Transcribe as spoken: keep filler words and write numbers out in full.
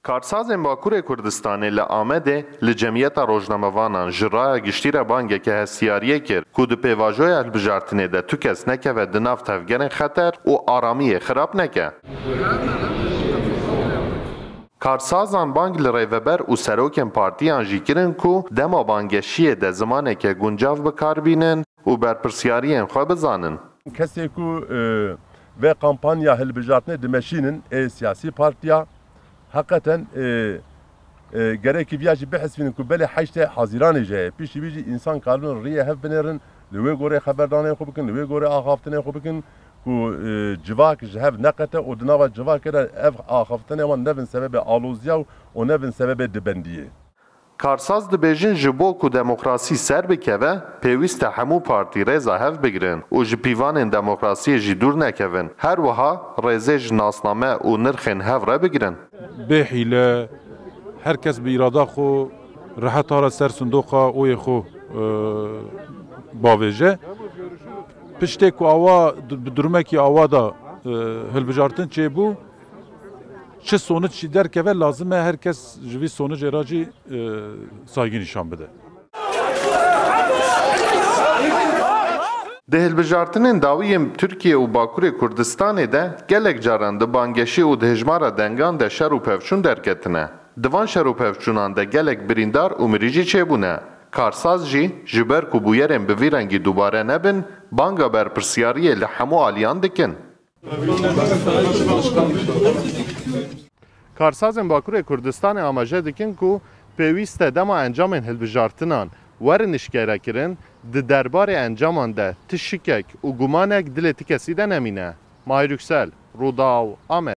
Karsazên Bakurê Kurdistanê li Amedê li cemiyeta rojnamevanan ji raya giştî re bangeke hestiyariyê kir ku di pêvajoya hilbijartinê de tu kes nekeve di nav tevgerên xeter û aramiyê xirab neke. Karsazan bang li rêveber û serokên partiyan jî kirin ku dema bangehişiyê de zimaneke guncav bi kar bînin û berpirsyariyên xwe bizanin. Kesê ku, e, vê kampanya hilbijartinê dimeşînin ê siyasî partiya, heqeten, e, e, gerekî viya jî bihesibînin ku belê heştê Hezîranê jî heye. Piştî vî jî însan karibin riyê hev binêrin, li wê gorê xeberdanê xwe bikin, li wê gorê axaftinê xwe bikin ku, e, civak ji hev neqete û di nava civakê de ev axaftinê wan nebin sebebê aloziya û, û nebin sebebê dibendiyê. Karsaz dibêjin ji bo ku demokrasî ser bikeve, pêwîst e hemû partî rêza hev bigrin û ji pîvanên demokrasiyê jî dûr nekevin. Her wiha rêzê ji nasname û nirxên hev re bigrin. Bê hîle, her kes bi îrada xwe rehet hare ser sindoqa oyê xwe, e, bavêje. Piştê ku awa, bi durumekî awa da, e, hilbijartin çêbû, çi sonuç jî derkeve, lazim e her kes ji vî sonucê re jî, e, saygî nîşan bide. Di hilbijartinên dawî yên Tirkiye û Bakurê Kurdistanê de gelek caran di bangehişî û di hejmara dengan de şer û pevçûn derketine. Di van şer û pevçûnan de gelek birîndar û mirî jî çêbûne. Karsaz jî, ji ber ku bûyerên bi vî rengî dubare nebin, banga berpirsyariyê li hemû aliyan dikin. Karsazên Bakurê Kurdistanê amaje dikin ku pêwîst e dema encamên hilbijartinan werin eşkerekirin, di derbarê encaman de ti şikek û gumanek dilê ti kesî de nemîne. Mahir Yüksel, Rûdaw, Amed.